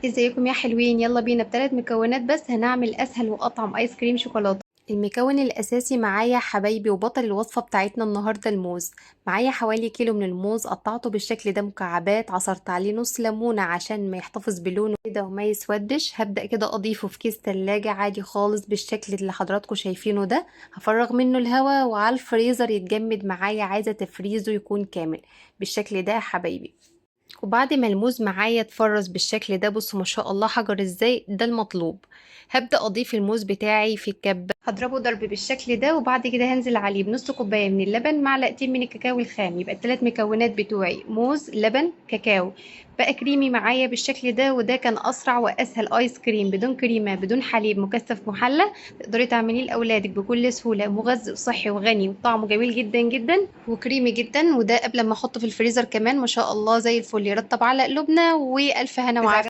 ازيكم يا حلوين؟ يلا بينا بثلاث مكونات بس هنعمل اسهل واطعم ايس كريم شوكولاته. المكون الاساسي معايا حبايبي وبطل الوصفة بتاعتنا النهارده الموز. معايا حوالي كيلو من الموز، قطعته بالشكل ده مكعبات، عصرت عليه نص ليمونه عشان ما يحتفظ بلونه كده وما يسودش. هبدا كده اضيفه في كيس تلاجة عادي خالص بالشكل اللي حضراتكم شايفينه ده. هفرغ منه الهواء وعلى الفريزر يتجمد معايا، عايزه تفريزه يكون كامل بالشكل ده يا حبايبي. وبعد ما الموز معايا اتفرز بالشكل ده، بصوا ما شاء الله حجر ازاي، ده المطلوب. هبدأ اضيف الموز بتاعي في الكبة، هضربه ضرب بالشكل ده، وبعد كده هنزل عليه بنص كوباية من اللبن، معلقتين من الكاكاو الخام. يبقى الثلاث مكونات بتوعي موز لبن كاكاو. بقى كريمي معايا بالشكل ده، وده كان اسرع واسهل ايس كريم بدون كريمة بدون حليب مكثف محلى، تقدري تعمليه لاولادك بكل سهولة، مغذي وصحي وغني وطعمه جميل جدا جدا وكريمي جدا. وده قبل ما احطه في الفريزر كمان ما شاء الله زي الفل، يرطب على قلوبنا. والف هنا وعافيه.